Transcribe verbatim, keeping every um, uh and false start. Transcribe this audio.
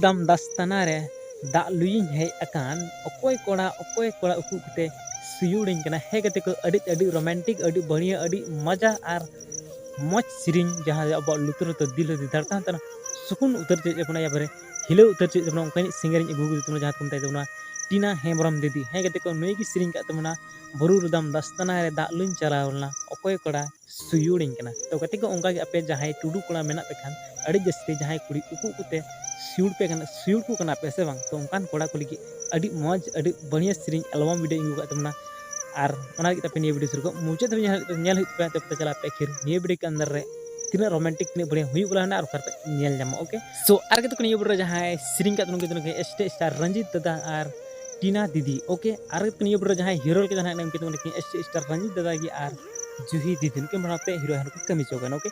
ᱫᱟᱢ ᱫᱟᱥᱛᱟᱱᱟ ᱨᱮ ᱫᱟᱜ ᱞᱩᱭᱤᱧ ᱦᱮᱡ ᱟᱠᱟᱱ, ᱚᱠᱚᱭ ᱠᱚᱲᱟ ᱚᱠᱚᱭ ᱠᱚᱲᱟ ᱩᱠᱩ ᱠᱟᱛᱮ ᱥᱩᱭᱩᱲᱤᱧ ᱠᱟᱱᱟ᱾ ᱦᱮᱸ ᱜᱟᱛᱮ ᱠᱚ, ᱟᱹᱰᱤ ᱟᱹᱰᱤ ᱨᱳᱢᱟᱱᱴᱤᱠ, ᱟᱹᱰᱤ ᱵᱟᱹᱲᱤᱭᱟᱹ, ᱟᱹᱰᱤ ᱢᱚᱡᱟ ᱟᱨ ᱢᱚᱡᱽ ᱥᱮᱨᱮᱧ, ᱡᱟᱦᱟᱸ ᱟᱵᱚᱣᱟᱜ ᱞᱩᱛᱩᱨ ᱨᱮᱫᱚ ᱫᱤᱞ ᱨᱮ ᱫᱷᱟᱲᱠᱟᱱ ᱛᱟᱦᱮᱱᱟ, ᱥᱩᱠᱩᱱ ᱩᱛᱟᱹᱨ ᱪᱮᱫ ᱟᱵᱚᱱᱟ, ᱮᱵᱟᱨᱮ ᱦᱤᱞᱟᱹᱣ ᱩᱛᱟᱹᱨ ᱪᱮᱫ ᱟᱵᱚᱱᱟ, ᱚᱱᱠᱟᱱᱤᱡ ᱥᱤᱝᱜᱟᱨᱤᱧ ᱟᱹᱜᱩ ᱟᱠᱟᱫᱮ ᱛᱟᱵᱚᱱᱟ, ᱡᱟᱦᱟᱸ ᱠᱚ ᱢᱮᱛᱟᱭ ᱛᱟᱵᱚᱱᱟ ᱴᱤᱱᱟ ᱦᱮᱢᱵᱨᱚᱢ ᱫᱤᱫᱤ᱾ ᱦᱮᱸ ᱜᱟᱛᱮ ᱠᱚ, ᱱᱩᱭ ᱜᱮ ᱥᱮᱨᱮᱧ ᱠᱟᱜ ᱛᱟᱵᱚᱱᱟ ᱵᱩᱨᱩ ᱨᱮᱫᱟᱢ ᱫᱟᱥᱛᱟᱱᱟ ᱨᱮ ᱫᱟᱜ ᱞᱩᱧ ᱪᱟᱞᱟᱣ ᱞᱮᱱᱟ, ᱚᱠᱚᱭ ᱠᱚᱲᱟ ᱥᱩᱭᱩᱲᱤᱧ ᱠᱟᱱᱟ᱾ ᱛᱚ ᱜᱟᱛᱮ ᱠᱚ, ᱚᱱᱠᱟ ᱜᱮ ᱟᱯᱮ ᱡᱟᱦᱟᱸᱭ ᱴᱩᱰᱩ ᱠᱚᱲᱟ ᱢᱮᱱᱟᱜ ᱯᱮ ᱠᱷᱟᱱ, ᱟᱹᱰᱤ ᱡᱟᱹᱥᱛᱤ ᱡᱟᱦᱟᱸᱭ ᱠᱩᱲᱤ ᱩᱠᱩ ᱩᱠᱩ ᱛᱮ ᱥᱩᱭᱩᱲ ᱯᱮ ᱠᱟᱱᱟ, ᱥᱩᱭᱩᱲ ᱠᱚ ᱠᱟᱱᱟ ᱯᱮ ᱥᱮ ᱵᱟᱝ? ᱛᱚ ᱚᱱᱠᱟᱱ ᱠᱚᱲᱟ ᱠᱚ ᱞᱟᱹᱜᱤᱫ ᱟᱹᱰᱤ ᱢᱚᱡᱽ, ᱟᱹᱰᱤ ᱵᱟᱹᱲᱤᱭᱟᱹ ᱥᱮᱨᱮᱧ ᱮᱞᱵᱟᱢ ᱵᱷᱤᱰᱤᱭᱳᱧ ᱟᱹᱜᱩ ᱠᱟᱜ ᱛᱟᱵᱚᱱᱟ᱾ ᱟᱨ ᱚᱱᱟ ᱞᱟᱹᱜᱤᱫ ᱟᱯᱮ ᱱᱤᱭᱟᱹ ᱵᱷᱤᱰᱤᱭᱳ ᱥᱩᱨ ᱠᱷᱚᱱ ᱢᱩᱪᱟᱹᱫ ᱫᱷᱟᱹᱵᱤᱡ ᱧᱮᱞ ᱦᱩᱭᱩᱜ ᱛᱟᱯᱮᱭᱟ, ᱛᱚᱵᱮ ᱛᱚ ᱪᱟᱞᱟᱜ ᱯᱮ ᱟᱹᱠᱷᱤᱨ ᱱᱤᱭᱟᱹ ᱵᱷᱤᱰᱤᱭᱳ ᱠᱮ ᱟᱱᱫᱟᱨ ᱨᱮ ᱛᱤᱱᱟᱹᱜ ᱨᱳᱢᱟᱱᱴᱤᱠ, ᱛᱤᱱᱟᱹᱜ ᱵᱟᱹᱲᱤᱭᱟᱹ ᱦᱩᱭᱩᱜ ᱠᱟᱱᱟ ᱟᱨ ᱚᱠᱟ ᱨᱮᱯᱮ ᱧᱮᱞ ᱧᱟᱢᱟ᱾ ᱳᱠᱮ, ᱥᱳ ᱟᱨ ᱜᱟᱛᱮ ᱠᱚ, ᱱᱤᱭᱟᱹ ᱵᱷᱤᱰᱤᱭᱳ ᱨᱮ ᱡᱟᱦᱟᱸᱭ ᱥᱮᱨᱮᱧ ᱠᱟᱜ ᱛᱟᱵᱚᱱᱟ ᱩᱱᱠᱤᱱ ᱫᱚ ᱥᱴᱮᱡ ᱥᱴᱟᱨ ᱨᱚᱧᱡᱤᱛ ᱫᱟᱫᱟ ᱟᱨ ᱴᱤᱱᱟ ᱫᱤᱫᱤ᱾ ᱳᱠᱮ, ᱟᱨ ᱜᱟᱛᱮ ᱠᱚ, ᱱᱤᱭᱟᱹ ᱵᱷᱤᱰᱤᱭᱳ ᱨᱮ ᱡᱟᱦᱟᱸᱭ ᱦᱤᱨᱳ ᱞᱮᱠᱟ ᱡᱟᱦᱟᱸ ᱦᱮᱱᱟᱜ ᱠᱤᱱᱟ ᱩᱱᱠᱤᱱ ᱫᱚ ᱠᱟᱱᱟ ᱠᱤᱱ ᱥᱴᱮᱡ ᱥᱴᱟᱨ ᱨᱚᱧᱡᱤᱛ ᱫᱟᱫᱟ ᱜᱮ ᱟᱨ ᱡᱩᱦᱤ ᱫᱤᱫᱤ, ᱱᱩᱠᱤᱱ ᱵᱟᱱᱟᱨ ᱛᱮ ᱦᱤᱨᱳ ᱦᱤᱨᱳ ᱠᱚ ᱠᱟᱹᱢᱤ ᱦᱚᱪᱚ ᱠᱟᱱᱟ᱾ ᱳᱠᱮ,